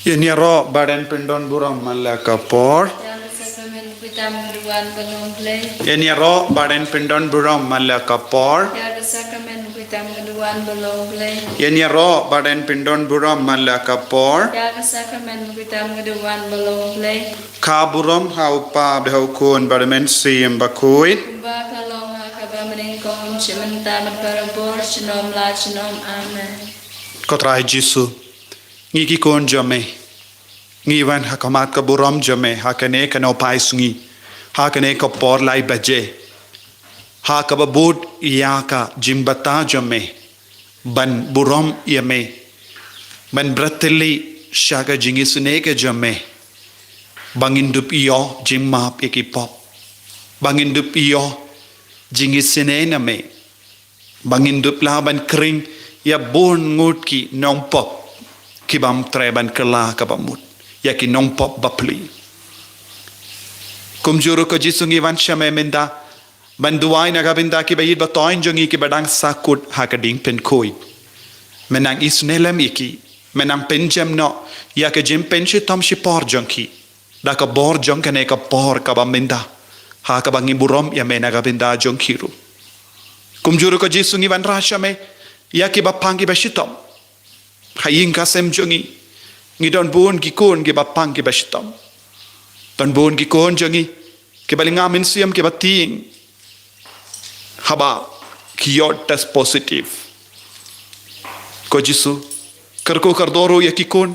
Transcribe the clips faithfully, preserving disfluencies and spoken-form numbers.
Ngin ïaroh bad ngin pyndon burom man la ka por. Ïa ka sakramen khuid tam ngi duwan ba long Blei. Ngin ïaroh bad ngin pyndon burom man la ka por. Ïa ka sakramen khuid tam ngi duwan ba long Blei. Ngin ïaroh bad ngin pyndon burom man la ka por. Ïa ka sakramen khuid tam ngi duwan ba long Blei. Ka burom ha u Kpa bad ha u Khun bad ha u Mynsiem Bakhuid. Kumba ka long ha kaba nyngkong, shi mynta bad barabor, junom la junom. Amen. Ko Trai Jisu, ngi ki khun jong me, ngi wan ha khmat ka burom jong me ha kane ka nohpai sngi, ha kane ka por lai baje, ha kaba bud ïa ka jingbthah jong me, ban burom ïa me, ban bret tylli sha ka jingisynei ka jong me, ba ngin dup ïoh jingmap ïa ki pop, ba ngin dup ïoh jingisynei na me, ba ngin dup lah ban khring ïa bun ngut ki nongpop ki bym treh ban kylla kaba mut, ïa ki nongpop bapli. Kumjuh ruh ko Jisu, ngi wan sha me mynta ban duwai na ka bynta ki ba ïeit ba thoiñ jong ngi ki ba dang sahkut ha ka diengpynkhuid. Me nang isynei lem ïa ki, me nang pynjem noh ïa ka jingpynshitom shipor jong ki da ka bor jong kane ka por kaba mynta, ha kaba ngi burom ïa me na ka bynta jong ki ruh. Kumjuh ruh ko Jisu, ngi wanrah sha me ïa ki ba pang ki ba shitom. Ha ïing ha sem jong ngi, ngi don bun ki khun ki ba pang ki ba shitom. Don bun ki khun jong ngi ki ba lyngba mynsiem ki ba tieng haba ki ïoh test positive. Ko Jisu, kyrkhu kyrdoh ruh ïa ki khun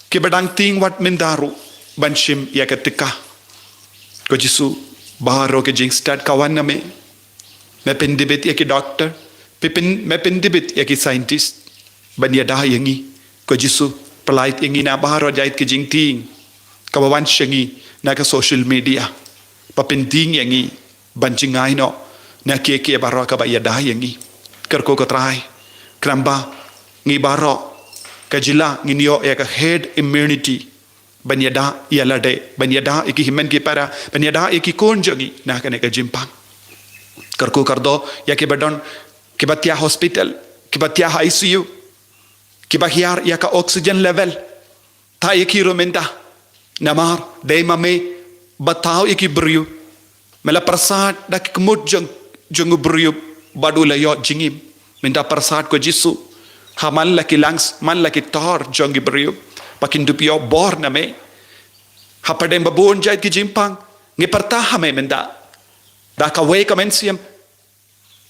ki ba dang tieng wat mynta ruh ban shim ïa ka tika. Ko Jisu, baroh ka jingstad ka wan na me. Me pyndibit ïa ki doktor, phi pyn-, me pyndibit ïa ki scientist ban ïada ïa ngi. Ko Jisu, pyllait ïa ngi na baroh jait ki jingtieng kaba wan sha ngi na ka social media, ba pyntieng ïa ngi ban jngai noh na kiei kiei baroh kaba ïada ïa ngi. Kyrkhu ko Trai, khnang ba ngi baroh ka jylla ngin ïoh ïa ka herd immunity, ban ïada ïa lade, ban ïada ïa ki hynmen ki para, ban ïada ïa ki khun jong ngi na kane ka jingpang. Kyrkhu kyrdoh ïa ki ba don, ki ba thiah hospital, ki ba thiah ha I C U, ki ba hiar ïa ka oxygen level. Thaw ïa ki ruh mynta. Namar dei ma me ba thaw ïa ki briew. Me la pyrsad da ki kmut jong, jong u briew bad u la ïoh jingim. Mynta pyrsad ko Jisu ha man la ki lungs, man la ki tor jong ki briew, ba kin dup ïoh bor na me. Hapdeng ba bun jait ki jingpang, ngi pyrta ha me mynta da kawei ka mynsiem,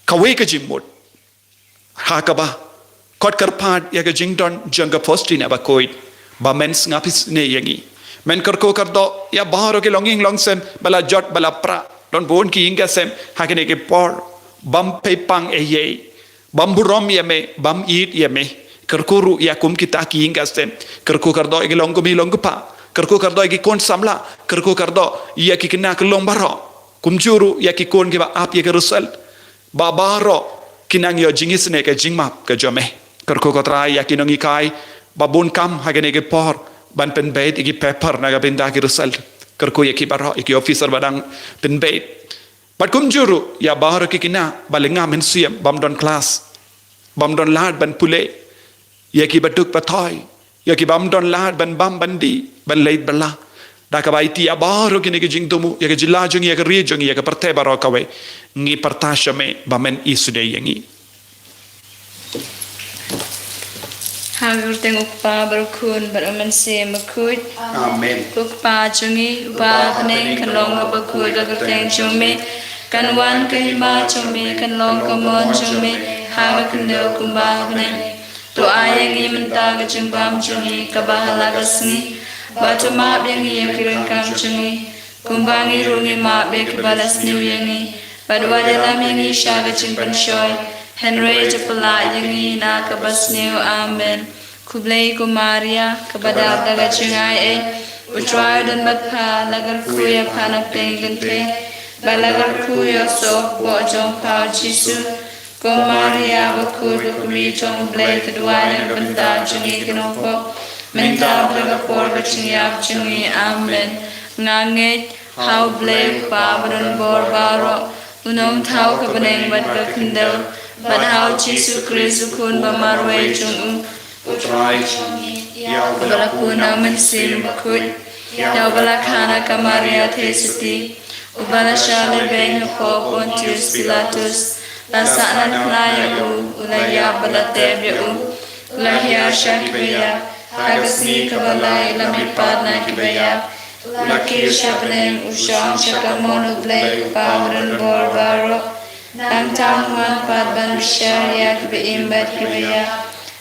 kawei ka jingmut, ha kaba khot kyrpad ïa ka jingdon jong ka Faustina bakhuid, ba men sngap isynei ïa ngi. Men kyrkhu kyrdoh ïa baroh ki longïing longsem ba la jot ba la pra, don bun ki ïing ki sem ha kine ki por, bym pei pang ei ei, bym burom ïa me, bym ïeit ïa me. Kyrkhu ruh ïa kum kita ki ïing ki sem, kyrkhu kyrdoh ïa ki longkmie longkpa, kyrkhu kyrdoh ïa ki khun samla, kyrkhu kyrdoh ïa ki khynnah khyllung baroh, kumjuh ruh ïa ki khun ki ba ap ïa ka result, ba baroh kin nang ïoh jingisynei ka jingmap ka jong me. Kyrkhu ko Trai ïa ki nonghikai ba bun kam ha kine ki por ban pynbeit ïa ki paper na ka bynta ki result. Kyrkhu ïa ki baroh, ïa ki officer ba dang pynbeit. Bad kumjuh ruh ïa baroh ki khynnah ba lyngba mynsiem bym don klas, bym don lad ban pule, ïa ki ba duk ba thoi, ïa ki bym don lad ban bam ban dih, ban leit bylla. Da kaba ïa ti ïa baroh kine ki jingthmu, ïa ka jylla jong ngi, ïa ka ri jong ngi, ïa ka pyrthei baroh kawei, ngi pyrta sha me ba men isynei ïa ngi. Ha ka kyrteng u Kpa bad u Khun bad u Mynsiem Bakhuid. Amen. Ko Kpa jong ngi uba ha bneng, kan long kaba khuid ka kyrteng jong me, kan wan ka hima jong me, kan long ka mon jong me ha ka khyndew kumba ha bneng. To ai ïa ngi mynta ka jingbam jong ngi kaba ha la ka sngi, bad to map ïa ngi ïa ki ryngkang jong ngi, kumba ngi ruh ngi map ïa kiba la sniew ïa ngi, bad wat ïalam ïa ngi sha ka jingpynshoi, hynrei to pyllait ïa ngi na kaba sniew. Amen. Khublei ko Maria, kaba dap da ka jingaiei, u Trai u don bad pha, la kyrkhu ïa pha na pdeng ki kynthei, bad la kyrkhu ïa u soh u kpoh jong pha u Jisu. Ko Maria bakhuid, ko Kmie jong u Blei, to duwai na ka bynta jong ngi ki nongpop, mynta bad ha ka por ka jingïap jong ngi. Amen. Nga ngeit ha u Blei u Kpa badonbor baroh, u Nongthaw ka bneng bad ka khyndew, bad ha u Jisu Khrist u Khun ba marwei jong u, u Trai jong ngi. ïa uba la pun na u Mynsiem Bakhuid, ïa uba la kha na ka Maria Theisotti, uba la shah lehbeiñ hapoh Pontius Pilatus, la sahnarphna ïa u, u la ïap bad la tep ïa u, u la hiar sha kiba ïap, ha ka sngi kaba lai u la mihpat na kiba ïap, u la kiew sha bneng, u shong sha kamon U Blei U Kpa Badonbor baroh. Nangta un wan pat ban bishar ïa kiba im bad kiba ïap.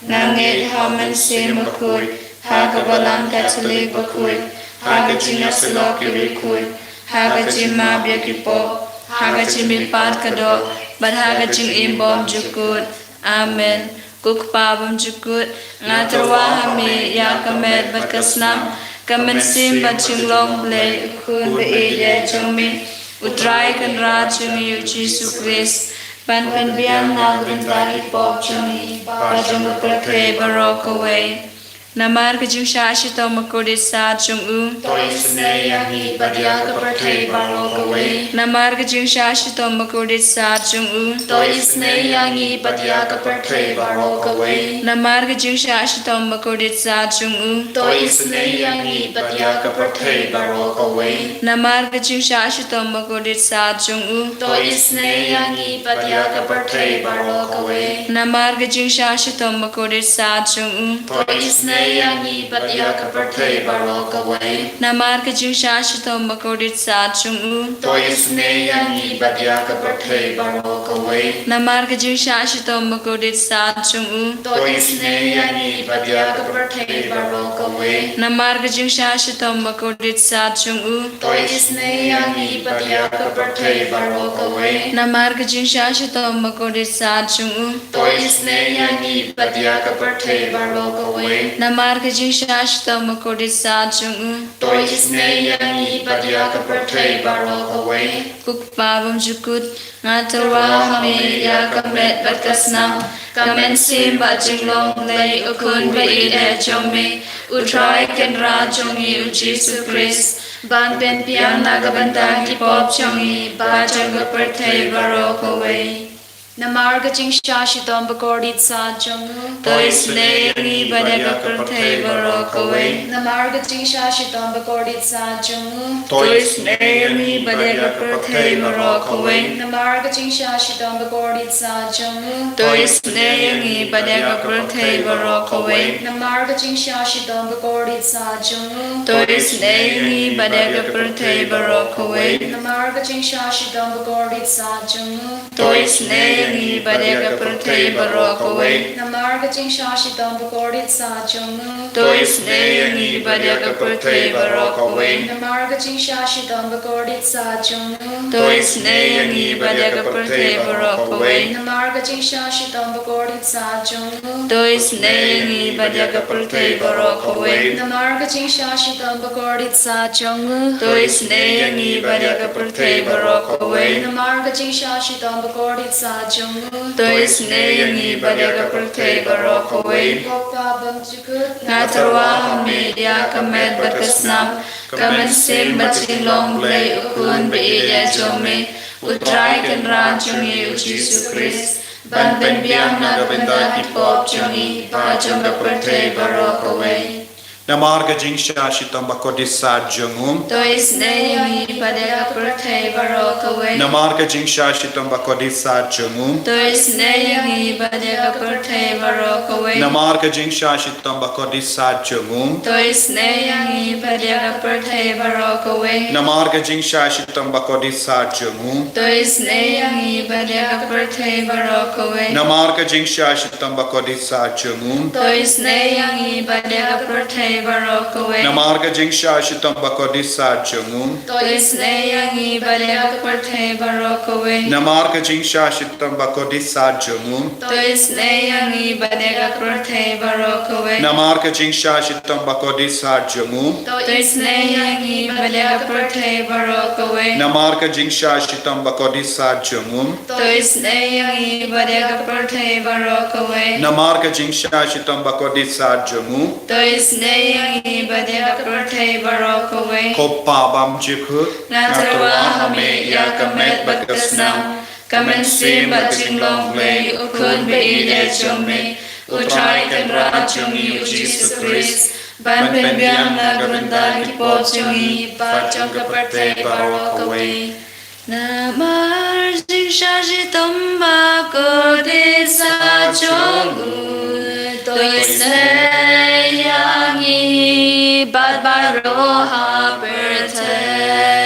Ngan ngeit ha u Mynsiem Bakhuid, ha ka Balang Katholik bakhuid, ha ka jingïasyllok ki riewkhuid, ha ka jingmap ïa ki pop, ha ka jingmihpat ka doh, bad ha ka jingim bymjukut. Amen. Ko Kpa bymjukut, nga tyrwa ha me ïa ka met bad ka snam, ka mynsiem bad jinglong Blei, u Khun ba ïeit jong me, u Trai Kynrad jong ngi u Jisu Khrist, ban pynbiang na ka bynta ki pop jong ngi bad jong ka pyrthei baroh kawei. Namar ka jingshah shitom bakordit sad jong u, to isynei ïa ngi bad ïa ka pyrthei baroh kawei. Namar ka jingshah shitom bakordit sad jong u, to isynei ïa ngi bad ïa ka pyrthei baroh kawei. Namar ka jingshah shitom bakordit sad jong u, to isynei ïa ngi bad ïa ka pyrthei baroh kawei. Namar ka jingshah shitom bakordit sad jong u, to isynei ïa ngi bad ïa ka pyrthei baroh kawei. Namar ka jingshah shitom bakordit sad jong u, to isynei ïa ngi bad ïa ka pyrthei baroh kawei. Namar ka jingshah shitom bakordit sad jong u, to isynei ïa ngi bad ïa ka pyrthei baroh kawei. Namar ka jingshah shitom bakordit sad jong u, to isynei ïa ngi bad ïa ka pyrthei baroh kawei. Namar ka jingshah shitom bakordit sad jong u, to isynei ïa ngi bad ïa ka pyrthei baroh kawei. Namar ka jingshah shitom bakordit sad jong u, to isynei ïa ngi bad ïa ka pyrthei baroh kawei. Namar ka jingshah shitom bakordit sad jong u, to isynei ïa ngi bad ïa ka pyrthei baroh kawei. Ko Kpa bymjukut, nga tyrwa ha me ïa ka met bad ka snam, ka mynsiem bad jinglong Blei, u Khun ba ïeit jong me, u Trai Kynrad jong ngi u Jisu Khrist, ban pynbiang na ka bynta ki pop jong ngi bad jong ka pyrthei baroh kawei. Namar ka jingshah shitom bakordit sad jong u, to isynei ïa ngi bad ïa ka pyrthei baroh kawei. Namar ka jingshah shitom bakordit sad jong u, to isynei ïa ngi bad ïa ka pyrthei baroh kawei. Namar ka jingshah shitom bakordit sad jong u, to isynei ïa ngi bad ïa ka pyrthei baroh kawei. Namar ka jingshah shitom bakordit sad jong u, to isynei ïa ngi bad ïa ka pyrthei baroh kawei. Namar ka jingshah shitom bakordit sad jong u, to isynei ïa ngi bad ïa ka pyrthei baroh kawei. Namar ka jingshah shitom bakordit sad jong u, to isynei ïa ngi bad ïa ka pyrthei baroh kawei. Namar ka jingshah shitom bakordit sad jong u, to isynei ïa ngi bad ïa ka pyrthei baroh kawei. Namar ka jingshah shitom bakordit sad jong u, to isynei ïa ngi bad ïa ka pyrthei baroh kawei. Namar ka jingshah shitom bakordit sad jong u, to isynei ïa ngi bad ïa ka pyrthei baroh kawei. Namar ka jingshah shitom bakordit sad jong u, to isynei ïa ngi bad ïa ka pyrthei baroh kawei. Ko Kpa bymjukut, nga tyrwa ha me ïa ka met bad ka snam, ka mynsiem bad jinglong Blei, u Khun ba ïeit jong me, u Trai Kynrad jong ngi u Jisu Khrist, ban pynbiang na ka bynta ki pop jong ngi bad jong ka pyrthei baroh kawei. Namar ka jingshah shitom bakordit sad jong u, to isynei ïa ngi bad ïa ka pyrthei baroh kawei. Namar ka jingshah shitom bakordit sad jong u, to isynei ïa ngi bad ïa ka pyrthei baroh kawei. Namar ka jingshah shitom bakordit sad jong u, to isynei ïa ngi bad ïa ka pyrthei baroh kawei. Namar ka jingshah shitom bakordit sad jong u, to isynei ïa ngi bad ïa ka pyrthei baroh kawei. Namar ka jingshah shitom bakordit sad jong u, to isynei ïa ngi bad ïa ka pyrthei baroh kawei. Namar ka jingshah shitom bakordit sad jong u, to isynei ïa ngi bad ïa ka pyrthei baroh kawei. Namar ka jingshah shitom bakordit sad jong u, to isynei ïa ngi bad ïa ka pyrthei baroh kawei. Namar ka jingshah shitom bakordit sad jong u, to isynei ïa ngi bad ïa ka pyrthei baroh kawei. Namar ka jingshah shitom bakordit sad jong u, to isynei ïa ngi bad ïa ka pyrthei baroh kawei. Namar ka jingshah shitom bakordit sad jong u, to isynei ïa ngi bad ïa ka pyrthei baroh kawei. Ko Kpa bymjukut, nga tyrwa ha me ïa ka met bad ka snam, ka mynsiem bad jinglong Blei, u Khun ba ïeit jong me, U Trai Kynrad jong ngi u Jisu Khrist, ban pynbiang na ka bynta ki pop jong ngi bad jong ka pyrthei baroh kawei. Namar jingshah shitom bakordit sa jong u, to isynei ïa ngi bad baroh ha pyrthei.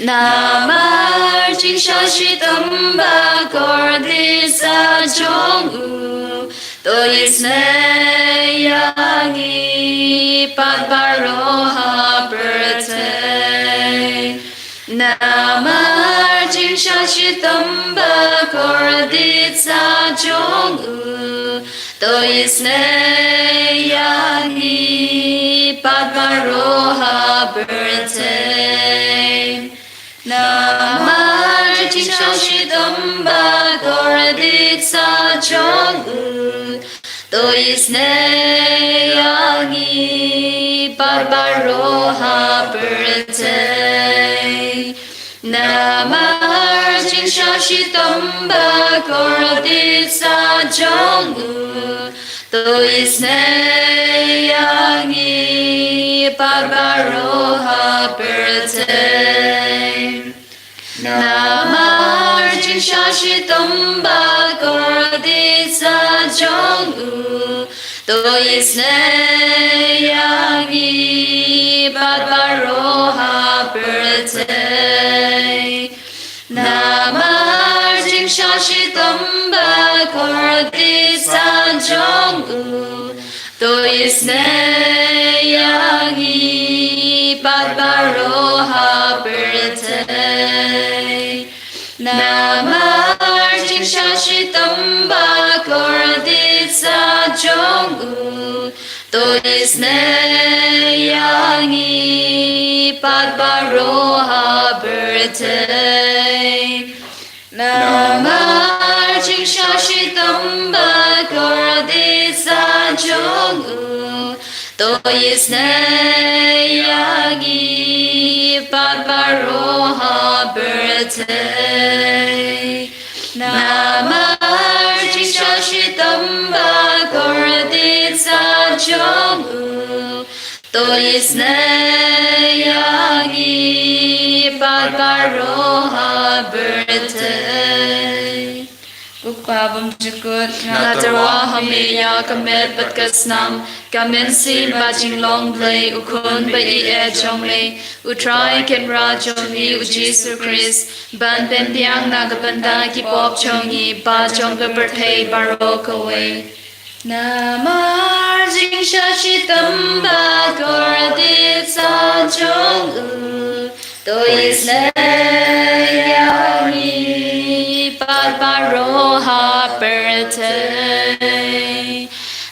Namar jingshah shitom bakordit sa jong u, to isynei ïa ngi bad baroh ha pyrthei. Namar jingshah shitom bakordit sa jong u, to isynei ïa ngi bad baroh ha pyrthei. Namar jingshah shitom bakordit sa jong u, to isynei ïa ngi bad baroh ha pyrthei. Namar jingshah shitom bakordit sa jong u, to isynei ïa ngi bad baroh ha pyrthei. Namar jingshah shitom bakordit sa jong u, to isynei ïa ngi bad baroh ha pyrthei. Namar jingshah shitom bakordit sa jong u, to isynei ïa ngi bad baroh ha pyrthei. Namar jingshah shitom bakordit sa jong u, to isynei ïa ngi bad baroh ha pyrthei. Namar jingshah shitom bakordit sa jong u, to isynei ïa ngi bad baroh ha pyrthei. Namar jingshah shitom bakordit sa jong u, to isynei ïa ngi bad baroh ha pyrthei. Ko Kpa bymjukut, nga tyrwa ha me ïa ka met bad ka snam, ka mynsiem bad jinglong Blei, u Khun ba ïeit jong me, U Trai Kynrad jong ngi u Jisu Khrist, ban pynbiang na ka bynta ki pop jong ngi bad jong ka pyrthei baroh kawei. Namar jingshah shitom bakordit sa jong u, to isynei ïa ngi bad baroh ha pyrthei.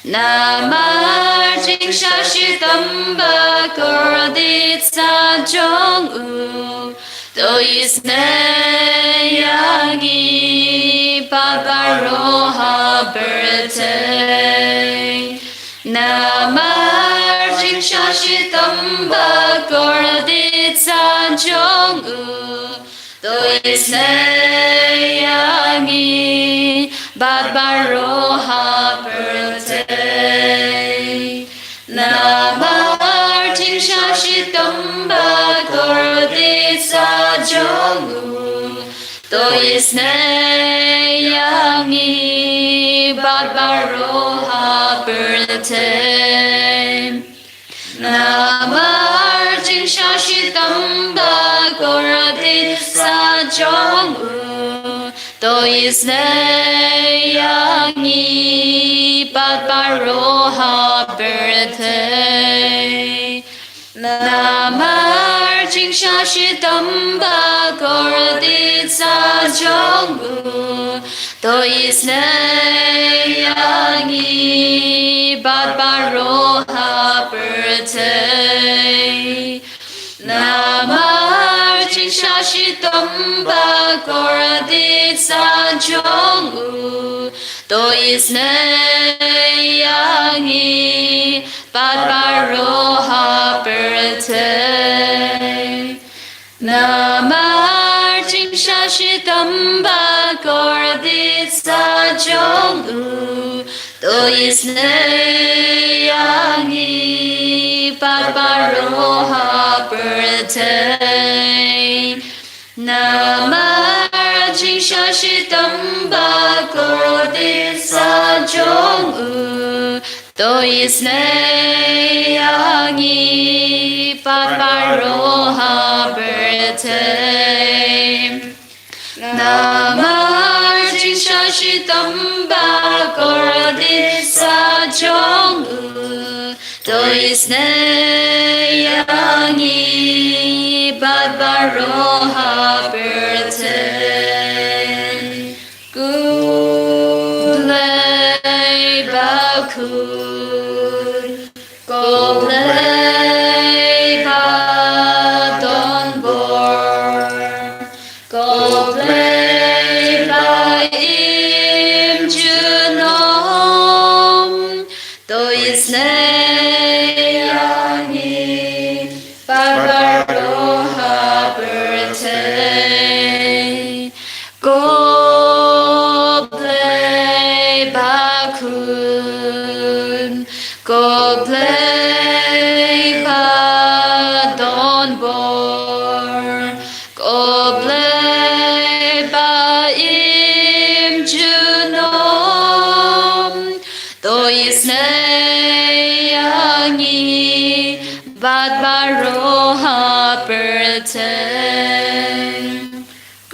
Namar jingshah shitom bakordit sa jong u, to isynei ïa ngi bad baroh ha pyrthei. Namar jingshah shitom bakordit sa jong u, to isynei ïa ngi bad baroh ha pyrthei. Namar jingshah shitom bakordit sa jong u, to isynei ïa ngi bad baroh ha pyrthei. Namar jingshah shitom bakordit sa jong u, to isynei ïa ngi bad baroh ha pyrthei. Namar jingshah shitom bakordit sa jong u, to isynei ïa ngi bad baroh ha pyrthei. Namar jingshah shitom bakordit sa jong u, to isynei ïa ngi bad baroh ha pyrthei. Namar jingshah shitom bakordit sa jong u, To isynei ïa ngi bad baroh ha pyrthei. Namar jingshah shitom ba kordit sa jong u. To isynei ïa ngi bad baroh ha pyrthei. Namar jingshah shitom ba kordit sa jong u. To isynei ïa ngi bad baroh ha pyrthei. Ko Blei bakhuid, ko Blei badonbor, ko Blei ba im junom. To isynei ïa ngi bad baroh ha pyrthei. Ko Blei bakhuid, ko Blei badonbor, ko Blei ba im junom. To isynei ïa ngi bad baroh ha pyrthei.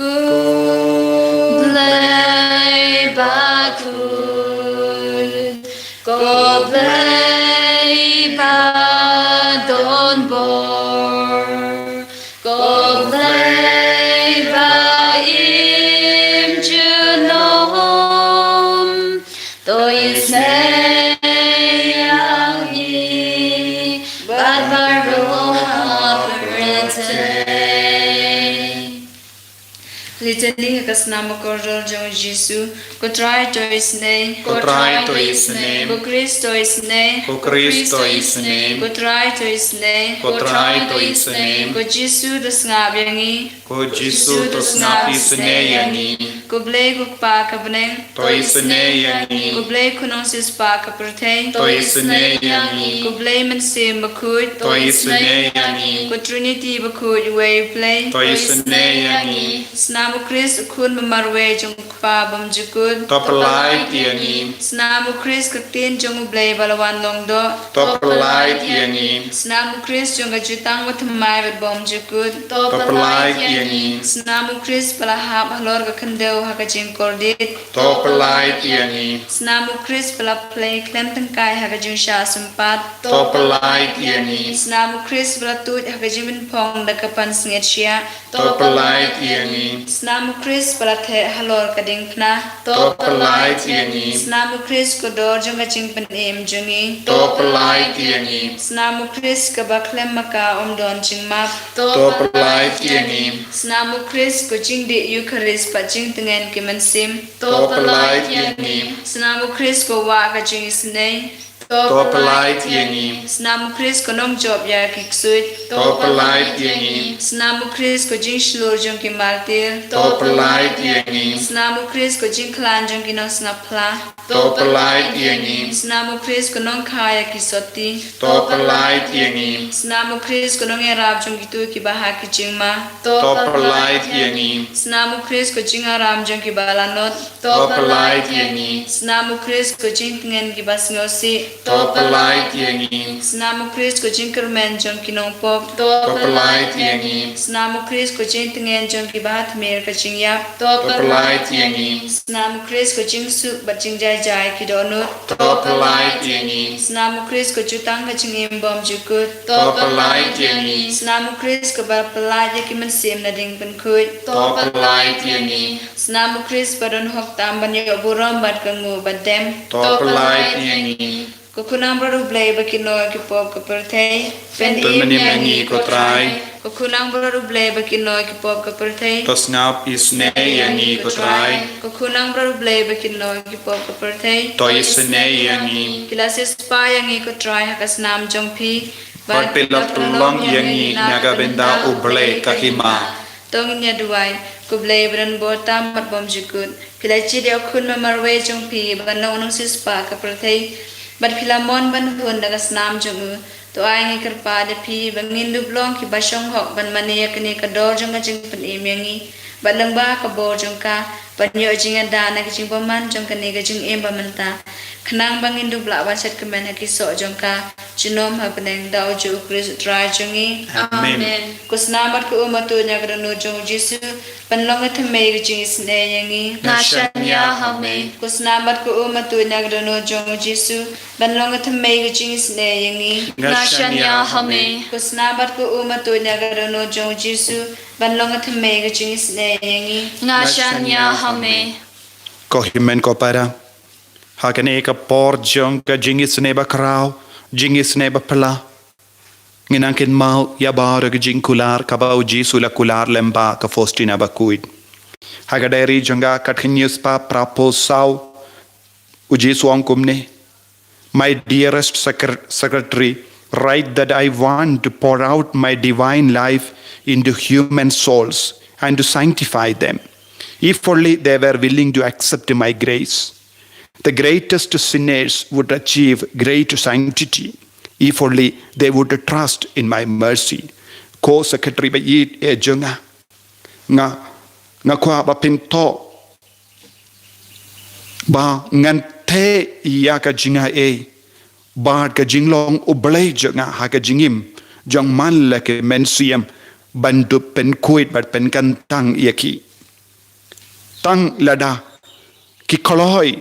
Ko Blei bakhuid, ko Blei badonbor, ko Blei ba im junom. To isynei ïa ngi bad baroh ha pyrthei. Litany ha ka snam kordor jong u Jisu. Ko Trai, to isynei. Ko Trai, to isynei. Ko Khrist, to isynei. Ko Khrist, to isynei. Ko Trai, to isynei. Ko Trai, to isynei. Ko Jisu, to sngap ïa ngi. Ko Jisu, to sngap isynei ïa ngi. Ko Blei ko Kpa ka bneng, to isynei ïa ngi. Ko Blei Khun Nongsiewspah ka pyrthei, to isynei ïa ngi. Ko Blei Mynsiem Bakhuid, to isynei ïa ngi. Ko Trinity bakhuid uwei u Blei, to isynei ïa ngi. Snam u Khrist u Khun ba marwei jong u Kpa bymjukut, to pynlait ïa ngi. Snam u Khrist ka Ktien jong u Blei ba la wan long doh, to pynlait ïa ngi. Snam u Khrist jong ka Jutang Bathymmai bad bymjukut, to pynlait ïa ngi. Snam u Khrist ba la hap halor ka khyndew ha ka jingkordit, to pynlait ïa ngi. Snam u Khrist ba la plie khlem tyngkai ha ka jingshah sympat, to pynlait ïa ngi. Snam u Khrist ba la tuid ha ka jingpynphong da ka pansngiat shiah, to pynlait ïa ngi. Snam u Khrist ba la theh halor ka diengphna, to pynlait ïa ngi. Snam u Khrist ko dor jong ka jingpynim jong ngi, to pynlait ïa ngi. Snam u Khrist kaba khlem ma ka ym don jingmap, to pynlait ïa ngi. Snam u Khrist ko jingdih Eukharist bad jingtngen ki mynsiem, to pynlait ïa ngi. Snam u Khrist ko wah ka jingisynei, to pynlait ïa ngi. Snam u Khrist ko nongjop ïa ki ksuid, to pynlait ïa ngi. Snam u Khrist ko jingshlur jong ki martir, to pynlait ïa ngi. Snam u Khrist ko jingkhlaiñ jong ki nongsngap phla, to pynlait ïa ngi. Snam u Khrist ko nongkha ïa ki sotti, to pynlait ïa ngi. Snam u Khrist ko nongïarap jong kito kiba ha ki jingma, to pynlait ïa ngi. Snam u Khrist ko jingaram jong kiba lanot, to pynlait ïa ngi. Snam u Khrist ko jingtngen kiba sngewsih, to pynlait ïa ngi. Snam u Khrist ko jingkyrmen jong ki nongpop, to pynlait ïa ngi. Snam u Khrist ko jingtngen jong kiba ha tmier ka jingïap, to pynlait ïa ngi. Snam u Khrist ko jingsuk bad jingjai jai ki dohnud, to pynlait ïa ngi. Snam u Khrist ko jutang ka jingim bymjukut, to pynlait ïa ngi. Snam u Khrist kaba pynlait ïa ki mynsiem na ding pynkhuid, to pynlait ïa ngi. Snam u Khrist ba don hok tam ban ïoh burom bad ka nguh bad dem, to pynlait ïa ngi. Ko Khunang Bor u Blei ba kynnoh ki pop ka pyrthei, pynim ïa ngi ko Trai. Ko Khunang Bor u Blei ba kynnoh ki pop ka pyrthei, to sngap isynei ïa ngi ko Trai. Ko Khunang Bor u Blei ba kynnoh ki pop ka pyrthei, to isynei ïa ngi. Ki la siewspah ïa ngi ko Trai ha ka snam jong phi, bad phi la pynlong ïa ngi na ka bynta u Blei ka hima. To ngin ïa duwai. Ko Blei ba don bor tam bad bymjukut, phi la jied ïa u khun marwei jong phi ban long u nongsiewspah ka pyrthei, bad phi la mon ban hun da ka snam jong u. To ai ngi kyrpad ïa phi ba ngin dup long kiba shong hok ban mane ïa kane ka dor jong ka jingpynim ïa ngi, bad lyngba ka bor jong ka ban ïoh jingïada na ka jingbymman jong kane ka jingim ba mynta, khnang ba ngin dup lah ban shet kmen ha ki soh jong ka junom ha bneng, da u Jisu Khrist u Trai jong ngi. Amen. Amen. Ko snam bad ko um, to ïa ka dohnud jong u Jisu ban long ka thymmei ka jingisynei ïa ngi. Nga shaniah ha me. Ko snam bad ko um, to ïa ka dohnud jong u Jisu ban long ka thymmei ka jingisynei ïa ngi. Nga shaniah ha me. Ko snam bad ko um, to ïa ka dohnud jong u Jisu ban long ka thymmei ka jingisynei ïa ngi. Nga shaniah ha me. Ko hynmen ko para, ha kane ka por jong ka jingisynei bakhraw, jingisynei baphylla, ngin nang kynmaw ïa baroh ki jingkular kaba u Jisu u la kular lyngba ka Faustina Bakhuid. Ha ka diary jong ka, ka khatkhynñiew spah phraphew saw, u Jisu u ong kumne: My dearest secre- secretary, write that I want to pour out my divine life into human souls and to sanctify them. If only they were willing to accept my grace, the greatest sinners would achieve great sanctity. If only they would trust in my mercy. Ko secretary ba ïeit, eh, jong nga, nga, nga kwah ba phin thoh ba ngan theh ïa ka jingaiei bad ka jinglong U Blei jong nga ha ka jingim jong man la ki mynsiem, ban dup pynkhuid bad pynkyntang ïa ki. Tang lada ki kloi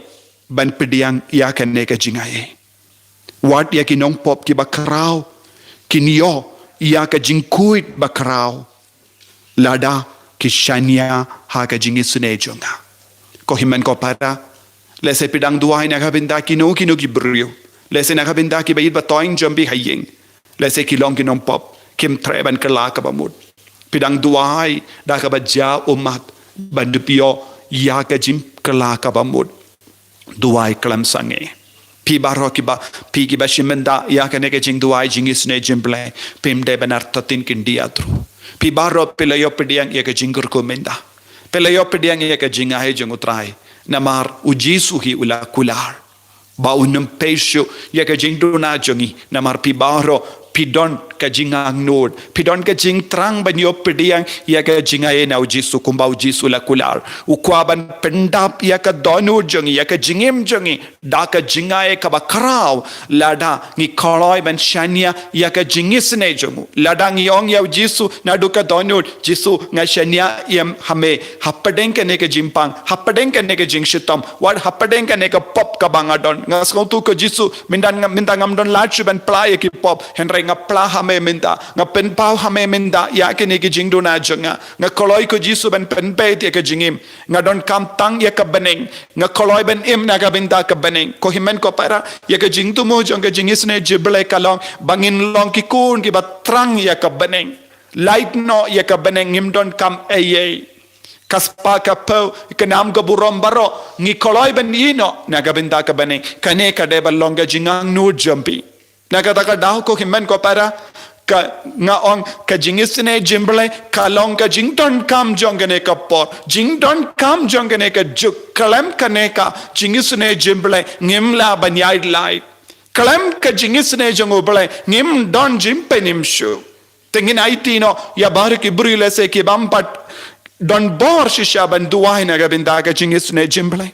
ban pdiang ïa kane ka jingaiei. Wat ïa ki nongpop kiba khraw kin ïoh ïa ka jingkhuid bakhraw lada ki shaniah ha ka jingisynei jong nga. Ko hynmen ko para, lehse phi dang duwai na ka bynta kino kino ki briew, lehse na ka bynta kiba ïeit ba thoiñ jong phi ha ïing, lehse ki long ki nongpop, kim treh ban kylla kaba mut. Phi dang duwai da kaba jia ummat ban dup ïoh ïa ka jingkylla kaba mut. Duwai khlem sangeh. Phi baroh kiba, phi kiba shim bynta ïa kane ka jingduwai jingisynei jingblei, phim dei ban artatien khyndiat ruh. Phi baroh phi la ïoh pdiang ïa ka jingkyrkhu mynta, phi la ïoh pdiang ïa ka jingaiei jong U Trai, namar u Jisu hi u la kular ba un ym pei shuh ïa ka jingduna jong ngi. Namar phi baroh phi don ka jingangnud, phi don ka jingthrang ban ïoh pdiang ïa ka jingaiei na u Jisu, kumba u Jisu u la kular. U kwah ban pyndap ïa ka dohnud jong ngi, ïa ka jingim jong ngi, da ka jingaiei kaba khraw lada ngi kloi ban shaniah ïa ka jingisynei jong u. Lada ngi ong ïa u Jisu naduh ka dohnud, Jisu, nga shaniah ïa ha me hapdeng kane ka jingpang, hapdeng kane ka jingshitom, wat hapdeng kane ka pop kaba nga don. Nga sngewthuh ko Jisu, mynta nga, mynta ngam don lad shuh ban pla ïa ki pop, hynrei nga pla ha me mynta, nga pynpaw ha me mynta ïa kine ki jingduna jong nga. Nga kloi ko Jisu ban pynbeit ïa ka jingim. Nga donkam tang ïa ka bneng. Nga kloi ban im na ka bynta ka bneng. Ko hynmen ko para, ïa ka jingthmu jong ka jingisynei jingblei ka long ba ngin long ki khun kiba thrang ïa ka bneng. Lait noh ïa ka bneng, ngim donkam ei ei. Ka spah ka phew, ka nam ka burom baroh ngi kloi ban ïeh noh na ka bynta ka bneng. Kane ka dei ban long ka jingangnud jong phi. Na kata ka daw ko hynmen ko para, ka, nga ong ka jingisynei jingblei ka long ka jingdonkam jong kane ka por, jingdonkam jong kane ka juk. Khlem kane ka jingisynei jingblei ngim lah ban ïaid lait. Khlem ka jingisynei jong U Blei ngim don jingpynim shuh. Te ngin aiti noh ïa baroh ki briew lehse kibym pat don bor shisha ban duwai na ka bynta ka jingisynei jingblei.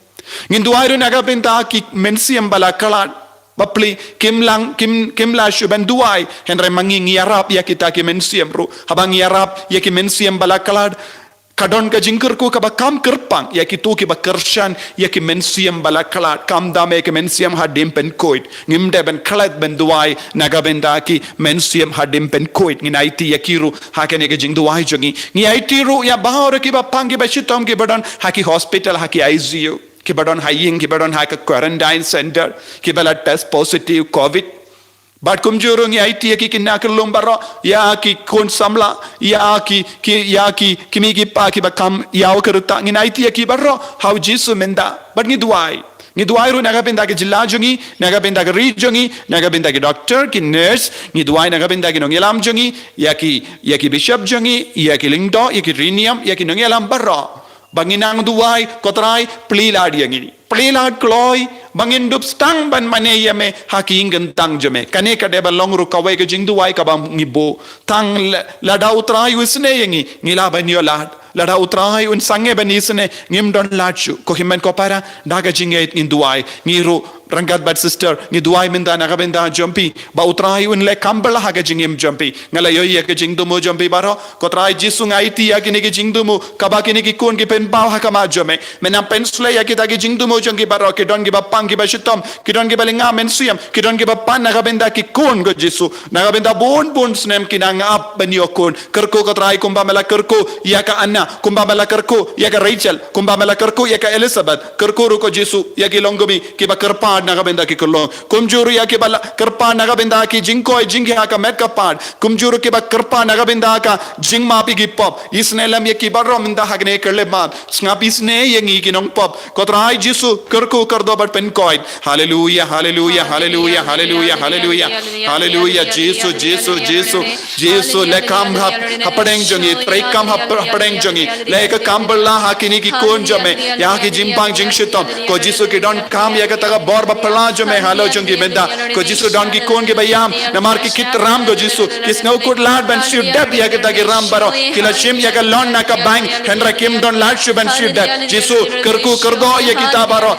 Ngin duwai ruh na ka bynta ki mynsiem ba la khlad. Bapli kim lah, kim, kim lah shuh ban duwai. Hynrei ma ngi, ngi ïarap ïa kita ki mynsiem ruh. Haba ngi ïarap ïa ki mynsiem ba la khlad, ka don ka jingkyrkhu kaba kham kyrpang ïa kito kiba kyrshan ïa ki mynsiem ba la khlad. Kham dam ïa ki mynsiem hadien pynkhuid. Ngim dei ban klet ban duwai na ka bynta ki mynsiem hadien pynkhuid. Ngin aiti ïa ki ruh ha kane ka jingduwai jong ngi. Ngi aiti ruh ïa baroh kiba pang, kiba shitom, kiba don ha ki hospital, ha ki I C U, kiba don ha ïing, kiba don ha ka quarantine center, kiba la test positive covid. Bad kumjuh ruh ngi aiti ïa ki khynnah khyllung baroh, ïa ki khun samla, ïa ki, ki, ïa ki, ki mei ki pa kiba kham ïaw kyrta. Ngin aiti ïa ki baroh ha u Jisu mynta. Bad ngi duwai. Ngi duwai ruh na ka bynta ki jylla jong ngi, na ka bynta ki ri jong ngi, na ka bynta ki doctor, ki nurse, ngi duwai na ka bynta ki nongïalam jong ngi, ïa ki, ïa ki bishop jong ngi, ïa ki lyngdoh, ïa ki riewniam, ïa ki nongïalam baroh. Ba ngin nang duwai, ko Trai, plie lad ïa ngi. Plie lad kloi, ba ngin dup sdang ban mane ïa me, ha ki ïing ki tang jong me. Kane ka dei ban long ruh kawei ka jingduwai kaba ngi buh. Tang la, lada u Trai u isynei ïa ngi, ngi lah ban ïoh lad. Lada u Trai un sangeh ban isynei, ngim don lad shuh. Ko hynmen ko para, da ka jingngeit ngin duwai. Ngi ruh, ryngkat bad sister, ngi duwai mynta na ka bynta jong phi. Ba u Trai un leh kam bylla ha ka jingim jong phi. Nga la ïohi ïa ka jingthmu jong phi baroh. Ko Trai Jisu, nga aiti ïa kine ki jingthmu, kaba kine ki khun ki pynpaw ha khmat jong me. Me nang pynshlei ïa kita ki jingthmu jong ki baroh, ki don kiba pang kiba shitom, ki don kiba lynga mynsiem, ki don kiba pan na ka bynta ki khun ko Jisu. Na ka bynta bun bun snem ki nang ap ban ïoh khun. Kyrkhu ko Trai kumba me la kyrkhu ïa ka Anna, kumba me la kyrkhu ïa ka Rachel, kumba me la kyrkhu ïa ka Elizabeth. Kyrkhu ruh ko Jisu ïa ki longkmie kiba kyrpad na ka bynta ki khyllung. Kumjuh ruh ïa kiba la kyrpad na ka bynta ki jingkoit jingkhiah ha ka met ka phad. Kumjuh ruh kiba kyrpad na ka bynta ka jingmap ïa ki pop. Isynei lem ïa ki baroh mynta ha kane ka khyllipmat. Sngap isynei ïa ngi ki nongpop. Ko Trai Jisu, kyrkhu kyrdoh bad pynkoit. Haleluya, haleluya, haleluya, haleluya, haleluya. Haleluya, Jisu, Jisu, Jisu. Jisu, leh kam hap, hapdeng jong ngi, trei kam hap, hapdeng jong ngi. Leh ka kam bylla ha kine ki khun jong me. Ïa ki jingpang jingshitom. Ko Jisu, ki donkam ïa kata ka bor ba phylla jong me halor jong ki bynta. Ko Jisu, don ki khun kiba ïam. Namar ki kit ram ko Jisu. Ki sngew kut lad ban siew dep ïa kita ki ram baroh. Ki la shim ïa ka loan na ka bank. Hynrei kim don lad shuh ban siew dep. Jisu, kyrkhu kyrdoh ïa kita baroh.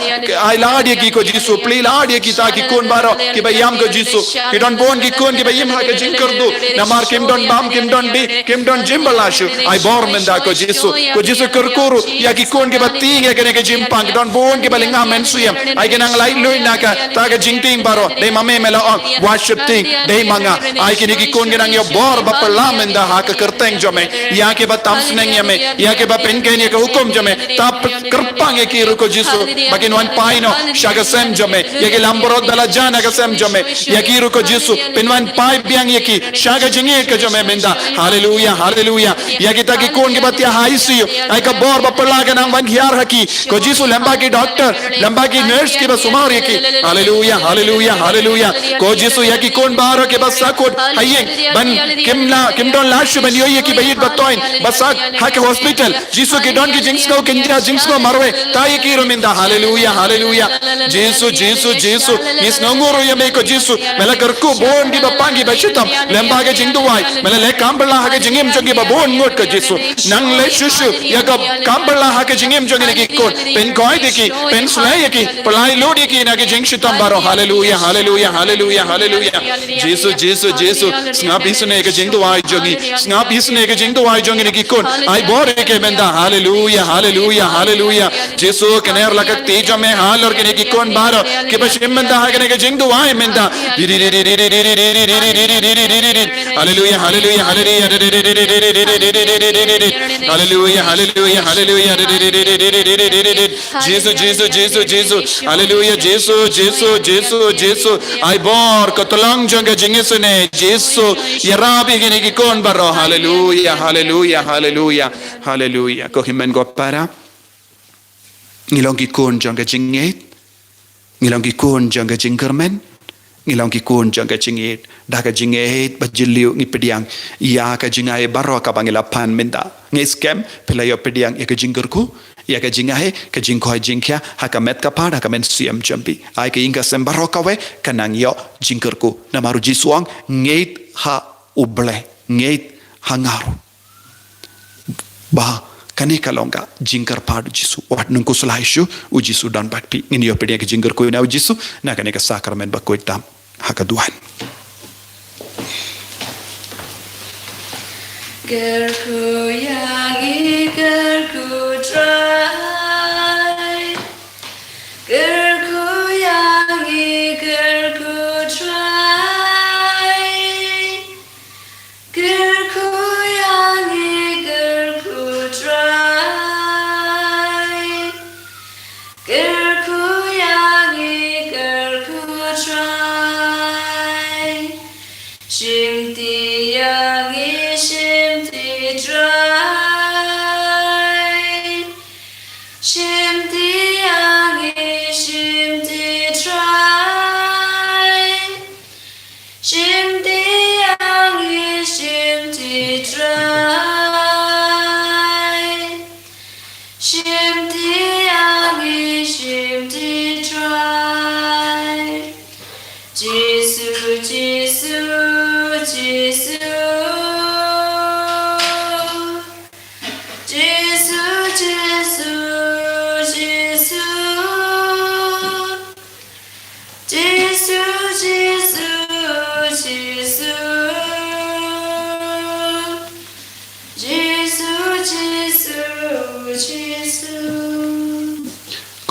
Ai lad ïa ki ko Jisu. Plie lad ïa kita ki khun baroh. Kiba ïam ko Jisu. Ki don bun ki khun kiba im ha ka jingkyrduh. Namar kim don bam, kim don dih, kim don jingbylla shuh. Ai bor mynta ko Jisu. Ko Jisu, kyrkhu ruh ïa ki khun kiba tieng ïa kane ka jingpang. Ki don bun kiba lynga mynsiem. Ai ki nang laitluid na kata ka jingtieng baroh. Dei ma me me la ong, wat sheptieng, dei ma nga. Ai kine ki khun ki nang ïoh bor ba phylla mynta ha ka kyrteng jong me. Ïa kiba tam sneng ïa me, ïa kiba pynkheiñ ïa ka hukum jong me. Ta kyrpang ïa ki ruh ko Jisu, ba kin wan phai noh sha ka sem jong me. Ïa ki langbrot ba la jia na ka sem jong me. Ïa ki ruh ko Jisu, pynwan phai biang ïa ki sha ka jingïeit ka jong me mynta. Haleluya, haleluya. Ïa kita ki khun kiba thiah ha I C U, ai ka bor ba phylla ka nang wan hiar ha ki. Ko Jisu, lem bad ki doctor, lem bad ki nurse kiba sumar ïa ki. Haleluya, haleluya, haleluya. Ko Jisu, ïa ki khun baroh kiba sahkut ha ïing, ban kim la, kim don lad shuh ban ïoh ïa ki ba ïeit ba thoiñ, ba sah ha ka hospital. Jisu, ki don ki jingsngew kynja, jingsngew marwei. Ta ïa ki ruh mynta. Haleluya, haleluya. Jisu, Jisu, Jisu. Ngi sngewnguh ruh ïa me ko Jisu. Me la kyrkhu bun kiba pang kiba shitom lem bad ka jingduwai. Me la leh kam bylla ha ka jingim jong kiba bun ngut ko Jisu. Nang leh shuh shuh ïa ka kam bylla ha ka jingim jong kine ki khun. Pynkoit ïa ki, pynshlei ïa ki, pynlait lut ïa ki na ka jingshitom baroh. Haleluya, haleluya, haleluya, haleluya. Jisu, Jisu, Jisu. Sngap isynei ka jingduwai jong ngi. Sngap isynei ka jingduwai jong kine ki khun. Ai bor ïa ki mynta. Haleluya, haleluya, haleluya. Jisu, kner la ka kti jong me halor kine ki khun baroh kiba shim mynta ha kane ka jingduwai mynta. Haleluya, haleluya, haleluya. Haleluya, haleluya, haleluya. Jisu, Jisu, Jisu, Jisu. Haleluya, Jisu, Jisu, Jisu, Jisu. Ai bor ka tlang jong ka jingisynei Jisu. Ïarap ïa kine ki khun baroh. Haleluya, haleluya, haleluya. Haleluya. Ko hynmen ko para. Ngi long ki khun jong ka jingngeit. Ngi long ki khun jong ka jingkyrmen. Ngi long ki khun jong ka jingngeit. Da ka jingngeit ba jylliew ngi pdiang ïa ka jingai baroh kaba ngi la pan mynta. Ngi skhem phi la ïoh pdiang ïa ka jingkyrkhu, ïa ka jingai, ka jingkoit jingkhiah ha ka met ka phad, ha ka mynsiem jong phi. Ai ka ïing ka sem baroh kawei ka nang ïoh jingkyrkhu. Namar u Jisu u ong, ngeit ha U Blei, ngeit ha nga ruh. Ba kane ka long ka jingkyrpad u Jisu. Wat nang khuslai shuh, u Jisu don bad phi. Ngin ïoh pdiang ka jingkyrkhu na u Jisu na kane ka sakramen ba khuid tam ha ka duwan. Kyrkhu ïa ngi, kyrkhu Trai. Kyrkhu ïa ngi, kyrkhu Trai. Kyrkhu ïa ngi, kyrkhu Trai. Kyrkhu ïa ngi, kyrkhu Trai. Shimti ïa ngi, shimti Trai. Shimti ïa ngi, shim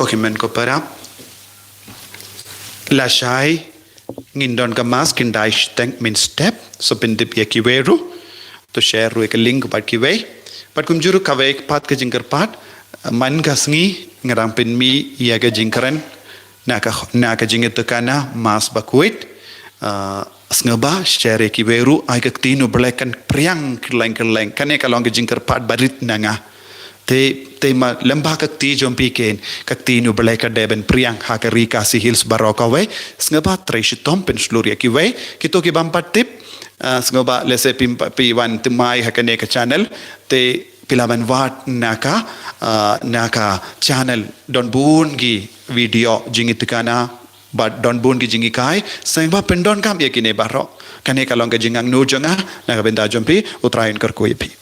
Okay, men ko para. Lashai ngin don ka mass khyndai shiteng mynstep, so pyntip ïa kiwei ruh. To share ruh ïa ka link bad kiwei. Bad kumjuh ruh kawei pat ka jingkyrpad, man ka sngi nga dang pynmih ïa ka jingkren na ka, na ka jingïatukana mass ba khuid. Ah, sngewbha share ïa kiwei ruh, ai ka ktien U Blei kan phriang kylleng kylleng. Kane ka long ka jingkyrpad ba rit na nga. Te, te ma lem bha ka kti jong phi ken, ka ktien U Blei ka dei ban phriang ha ka Ri Khasi Hills baroh kawei. Sngewbha trei shitom pynshlur ïa kiwei. Kito ki bym pat tip, ah, sngewbha lehse phi, phi wan thymmai ha kane ka channel. Te phi lah ban wad na ka, ah, na ka channel don bun ki video jingïatukana bad don bun ki jinghikai. Sngewbha pyndonkam ïa kine baroh. Kane ka long ka jingangnud jong nga na ka bynta jong phi, U Trai un kyrkhu ïa phi.